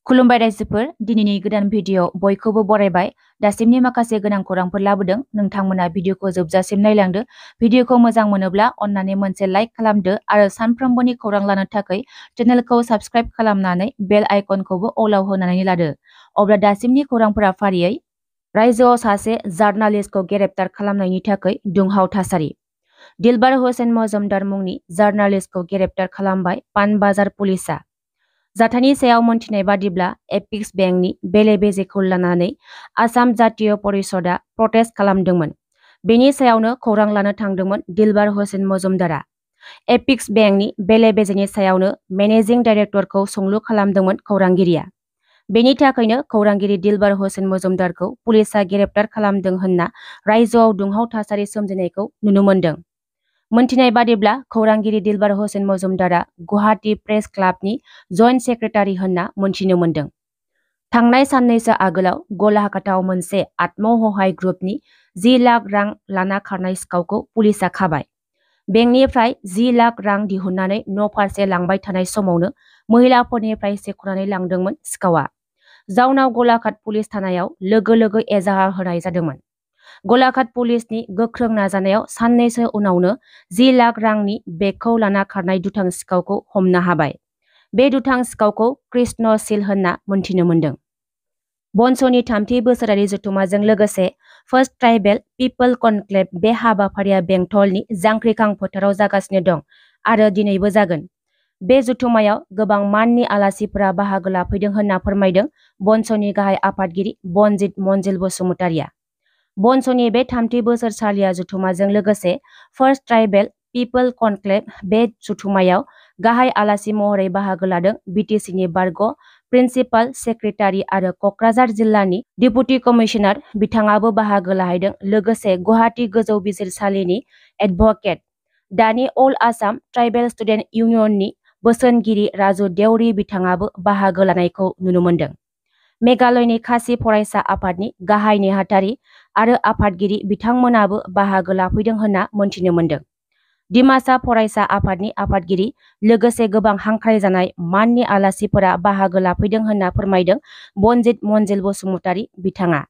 खुलुमबाय रायजोफोर दिनैनि गोदान भिडिअ बयखौबो बरायबाय दासिमनि माखासे गोनां खौरांफोर लाबोदों नोंथांमोना भिडिअखौ जोबजासिम नायलांदो भिडिअखौ मोजां मोनोब्ला अन्नानै मोनसे लाइक खालामदो आरो सानफ्रोमबोनि खौरां लानो थाखाय चेनेलखौ साबस्क्राइब खालामनानै बेल आइकनखौबो अलाव होनानै लादो अब्ला दासिमनि खौरांफोरा फारियै रायजोआव सासे जार्नालिस्टखौ ग्रेप्तार खालामनायनि थाखाय दुंहाव थासारि दिलबार हुसैन मजुमदार मुंनि जार्नालिस्टखौ ग्रेप्तार खालामबाय पानबाजार पुलिसआ जाथायनि सायाव मोनथिनाय बादिब्ला एपिक्स बेंकनि बेले-बेजेखौ लानानै आसाम जातीय परिषदआ प्रटेस्ट खालामदोंमोन बेनि सायावनो खौरां लानो थांदोंमोन दिलबार हुसैन मजुमदारआ एपिक्स बेंकनि बेले-बेजेनि सायावनो मेनेजिं डाइरेक्टरखौ सोंलु खालामदोंमोन खौरांगिरिया बेनि थाखायनो खौरांगिरि दिलबार हुसैन मजुमदारखौ पुलिसआ ग्रेप्तार खालामदों होनना रायजोआव दुंहाव थासारि सोमजिनायखौ नुनो मोनदों मोनथिनाय बादिब्ला खौरांगिरि दिलबार हुसैन मजुमदारआ गुवाहाटी प्रेस क्लाबनि जइन्ट सेक्रेटारि होनना मोनथिनो मोनदों थांनाय साननैसो आगोलाव गलाघाटआव मोनसे आत्महहाय ग्रुपनि 10 लाख रां लाना खारनाय सिखावखौ पुलिसआ खाबाय बेंकनिफ्राय 10 लाख रां दिहुननानै न' फारसे लांबाय थानाय समावनो महिलाफोरनिफ्राय सेख'नानै लांदोंमोन सिखावआ जाउनाव गलाघाट पुलिस थानायाव लोगो एजाहार होनाय जादोंमोन गलाघाट पुलिसनि गोख्रों नाजानायाव साननैसो उनावनो 10 लाख रांनि बेगखौ लाना खारनाय दुथां सिखावखौ हमनो हाबाय बे दुथां सिखावखौ कृष्ण शील होनना मोनथिनो मोनदों बन्स'नि थामथि बोसोरारि जथुमाजों लोगोसे फार्स्ट ट्राइबेल पिपल कनक्लेव बे हाबाफारिया बेंटलनि जांख्रिखां फोथाराव जागासिनो दं आरो दिनैबो जागोन बे जथुमायाव गोबां माननि आलासिफोरा बाहागो लाफैदों होनना फोरमायदों बन्स'नि गाहाय आफादगिरि बनजित मन्जिल बसुमतारिया बन्स'नि बे थामथि बोसोरसालिया जथुमाजों लोगोसे फार्स्ट ट्राइबेल पिपल कनक्लेव बे जथुमायाव गाहाय आलासि महरै बाहागो लादों बिटिसिनि बारग' प्रिन्सिपाल सेक्रेटारि आरो क'क्राझार जिल्लानि डिपुटि कमिशनार बिथाङाबो बाहागो लाहैदों लोगोसे गुवाहाटी गोजौ बिजिरसालिनि एडभकेट दानि अल आसाम ट्राइबेल स्टुडेन्ट इउनियननि बोसोनगिरि राजु देउरि बिथाङाबो बाहागो लानायखौ नुनो मोनदों मेघालयनि खासि फरायसा आफादनि गाहाय नेहाथारि आरो आफादगिरि बिथांमोनाबो बाहागो लाफैदों होनना मोनथिनो मोनदों डिमासा फरायसा आफादनि आफादगिरि लोगोसे गोबां हांख्रायजानाय माननि आलासिफोरा बाहागो लाफैदों होनना फोरमायदों बनजित मन्जिल बसुमतारि बिथाङा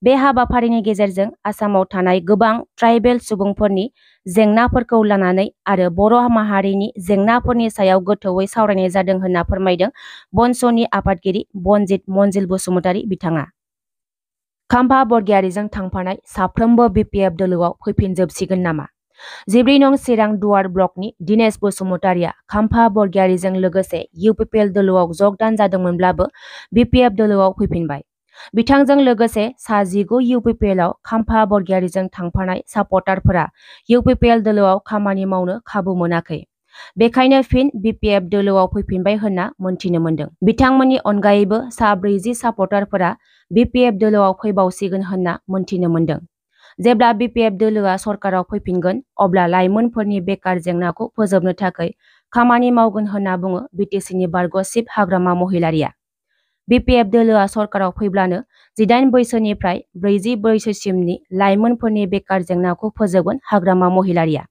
बे हाबाफारिनि गेजेरजों आसामाव थानाय गोबां ट्राइबेल सुबुंफोरनि जेंनाफोरखौ लानानै आरो बर' माहारिनि जेंनाफोरनि सायाव गोथौयै सावरायनाय जादों होनना फोरमायदों बन्स'नि आफादगिरि बनजित मन्जिल बसुमतारि बिथाङा खाम्फा बरगयारिजों थांफानाय साफ्रोमबो बिपिएफ दोलोआव फैफिनजोबसिगोन नामा 14 नं चिरां दुवार ब्लकनि दिनेश बसुमतारिया खाम्फा बरगयारिजों लोगोसे इउपिपिएल दोलोआव जगदान जादोंमोनब्लाबो बिपिएफ दोलोआव फैफिनबाय बिथांजों लोगोसे सा 19 इउपिपिएलआव खाम्फा बरगयारिजों थांफानाय सापर्टारफोरा इउपिपिएल दोलोआव खामानि मावनो खाबु मोनाखै बेखायनो फिन बिपिएफ दोलोआव फैफिनबाय होनना मोनथिनो मोनदों बिथांमोननि अनगायैबो सा 40 सापर्टारफोरा बिपिएफ दोलोआव फैबावसिगोन होनना मोनथिनो मोनदों जेब्ला बिपिएफ दोलोआ सरकाराव फैफिनगोन अब्ला लाइमोनफोरनि बेकार जेंनाखौ फोजोबनो थाखाय खामानि मावगोन होनना बुङो बिटिसिनि बारग' चिफ हाग्रामा महिलारिया बिपिएफ दोलोआ सरकाराव फैब्लानो 18 बैसोनिफ्राय 40 बैसोसिमनि लाइमोनफोरनि बेकार जेंनाखौ फोजोबगोन हाग्रामा महिलारिया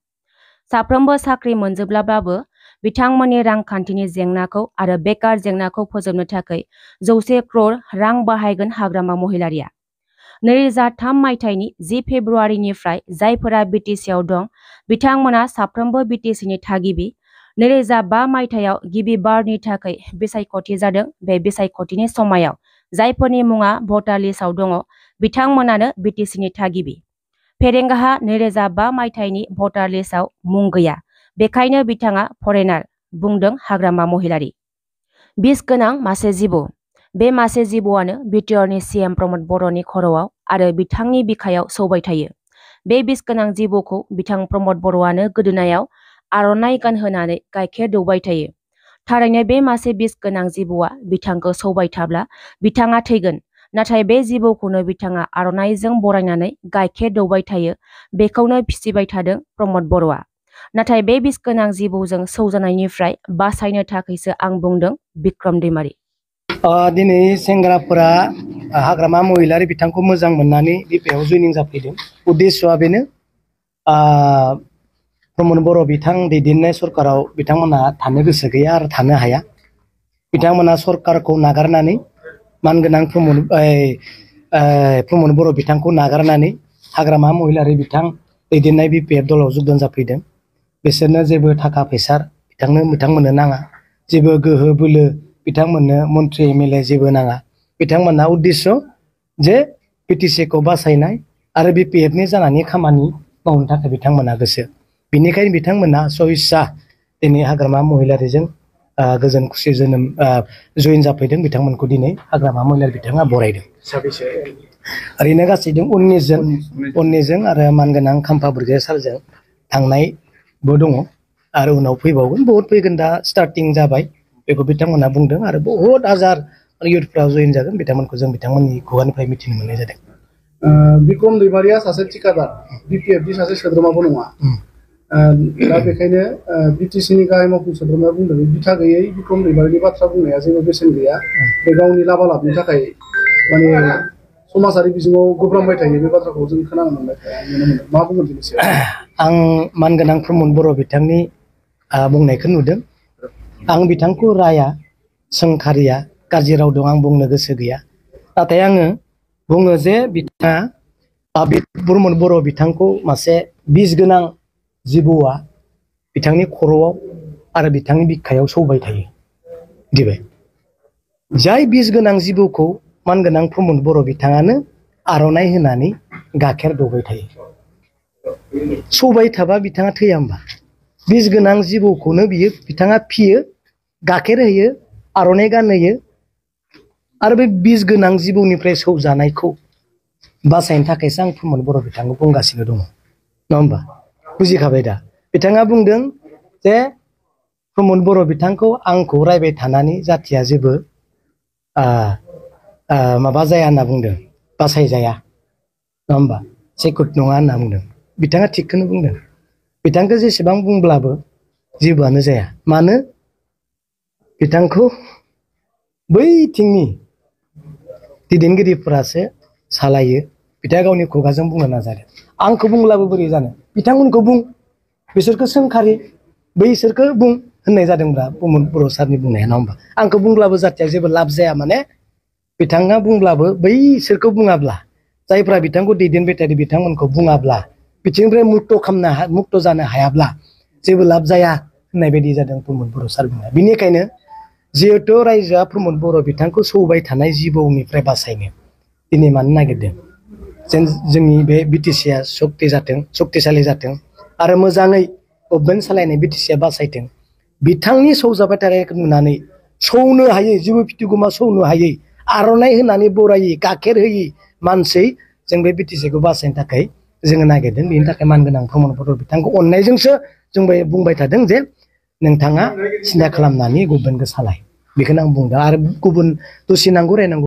साफ्रोमबो साख्रि मोनजोबब्लाबो बिथांमोननि रांखान्थिनि जेंनाखौ आरो बेकार जेंनाखौ फोजोबनो थाखाय 100 क्रर रां बाहायगोन हाग्रामा महिलारिया 2003 मायथाइनि 10 फेब्रुवारिनिफ्राय जायफोरा बिटिसिआव दं बिथांमोना साफ्रोमबो बिटिसिनि थागिबि 2005 मायथाइयाव गिबि बारनि थाखाय बिसायख'थि जादों बे बिसायख'थिनि समायाव जायफोरनि मुङा भटार लिस्टआव दङ बिथांमोनानो बिटिसिनि थागिबि फेरेंगाहा 2005 मायथाइनि भटार लिस्टआव मुं गैया बेखायनो बिथाङा फरेनार बुंदों हाग्रामा महिलारि बिस गोनां मासे जिबौ बे मासे जिबौआनो बिटिआरनि सीएम प्रमद बर'नि खर'आव आरो बिथांनि बिखायाव सौबाय थायो बे बिस गोनां जिबौखौ बिथां प्रमद बर'आनो गोदोनायाव आर'नाइ गानहोनानै गाइखेर दौबाय थायो थारैनो बे मासे बिस गोनां जिबौआ बिथांखौ सौबाय थाब्ला बिथाङा थैगोन नाथाय बे जिबौखौनो बिथाङा आर'नाइजों बरायनानै गाइखेर दौबाय थायो बेखौनो फिसिबाय थादों प्रमद बर'आ नाथाय बे बिस गोनां जिबौजों सौजानायनिफ्राय बासायनो थाखायसो आं बुंदों बिक्रम दैमारि दिनै सेंग्राफोरा हाग्रामा महिलारि बिथांखौ मोजां मोननानै बिपिएफआव जयनिं जाफैदों उद्देश्यआ बेनो प्रमद बर' बिथां दैदेननाय सरकाराव बिथांमोनहा थानो गोसो गैया आरो थानो हाया बिथांमोना सरकारखौ नागारनानै मानगोनां प्रमद बर' बिथांखौ नागारनानै हाग्रामा महिलारि बिथां दैदेननाय बिपिएफ दलाव जगदान जाफैदों। बिसोरनो जेबो थाखा फैसा बिथांमोननो नाङा, जेबो गोहो बोलो बिथांमोननो मन्त्रि एमएलए जेबो नाङा। बिथांमोनहा उद्देश्य जे बिटिसिखौ बासायनाय आरो बिपिएफनि जानानै खामानि मावनो थाखाय बिथांमोना गोसो। बिनिखायनो बिथांमोना सहिस्सा दिनै हाग्रामा महिलारिजों गोजोन खुसि जोनोम जयेन जाफैदों। बिथांमोनखौ दिनै हाग्रामा महिलारि बिथाङा बरायदों। ओरैनो गासै 19 जों आरो मानगोनां खाम्फा बुरगे सारजों थांनायबो दङ आरो उनाव फैबावगोन, बहुत फैगोन। दा स्टार्टिं जाबाय बेखौ बिथांमोना बुंदों आरो बहुत हाजार इउथफ्रा जयेन जागोन। बिथांमोनखौ जों बिथांमोननि खुगानिफ्राय मिथिनो मोननाय जादों। बिक्रम दैमारिया सासे थिकादार, बिपिएफनि सासे सोद्रोमाबो नङा। दा बेखायनो बिटिसिनि गाहाय मावफुं सोद्रोमाया बुंदों बिथा गैयै बिक्रम दैमारिनि बाथ्रा बुंनाया जेबो बेसेन गैया। बे गावनि लाबालाबनि थाखाय माने समाजारि बिजोङाव गोब्रामबाय थायो। बे बाथ्राखौ जों खोनानो मोनबाय थाया, नुनो मोनो। मा बुंगोन बेनि सायाव? आं मानगोनां प्रमद बर' बिथांनि बुंनायखौ नुदों। आं बिथांखौ राया सोंखारिया गाज्रि राव दं, आं बुंनो गोसो गैया। नाथाय आङो बुङो जे बिथाङा प्रमद बर' बिथांखौ मासे बिस गोनां जिबौआ बिथांनि खर'आव आरो बिथांनि बिखायाव सौबाय थायो। दिबाय जाय बिस गोनां जिबौखौ मानगोनां प्रमद बर' बिथाङानो आर'नाइ होनानै गाइखेर दौबाय थायो। सौबाय थाबा बिथाङा थैया होमबा? बिस गोनां जिबौखौनो बिथाङा फियो, गाइखेर होयो, आर'नाइ गानहोयो आरो बे बिस गोनां जिबौनिफ्राय सौजानायखौ बासायनो थाखायसो आं प्रमद बर' बिथांखौ बुंगासिनो दङ, नङा होमबा? बुजिखाबाय दा? बिथाङा बुंदों जे प्रमद बर' बिथांखौ आंखौ रायबाय थानानै जाथिया जेबो माबा जाया होनना बुंदों, बासायजाया, नङा होमबा? सेकुट नङा होनना बुंदों। बिथाङा थिगखौनो बुंदों। बिथांखौ जेसेबां बुंब्लाबो जेबोआनो जाया। मानो? बिथांखौ बैथिंनि दैदेनगिरिफोरासो सालायो। बिथाङा गावनि खुगाजों बुंनो नाजादों। आंखौ बुंब्लाबो बोरै जानो? बिथांमोनखौ बुं, बिसोरखौ सोंखारि, बैसोरखौ बुं होननाय जादोंब्ला प्रमद बर' सारनि बुंनाया, नङा होमबा? आंखौ बुंब्लाबो जाथिया जेबो लाब जाया। माने बिथाङा बुंब्लाबो बैसोरखौ बुङाब्ला, जायफ्रा बिथांखौ दैदेनबाय थादों बिथांमोनखौ बुङाब्ला, बिथिंनिफ्राय मुक्त जानो हायाब्ला जेबो लाब जाया होननाय बायदि जादों प्रमद बर' सार बुंनाया। बिनिखायनो जिहेथु रायजोआ प्रमद बर' बिथांखौ सौबाय थानाय जिबौनिफ्राय बासायनो दिनै मानो नागिरदों? जेन जोंनि बे बिटिसिआ सक्तिशालि जाथों आरो मोजाङै गभर्नमेन्ट सालायनाय बिटिसिआ बासायथों। बिथांनि सौजाबाय थानायखौ नुनानै सौनो हायै, जिबौ फिथिगमा सौनो हायै, आर'नाइ होनानै बरायै, गाइखेर होयै मानसि जों बे बिटिसिखौ बासायनो थाखाय जोङो नागिरदों। बेनि थाखाय मानगोनां प्रमद बर' बिथांखौ अननायजोंसो जों बुंबाय थादों जे नोंथाङा सिन्था खालामनानै गभर्नमेन्टखौ सालाय। बेखौनो आं बुंदों। आरो गुबुन दसे नांगौ रायनांगौ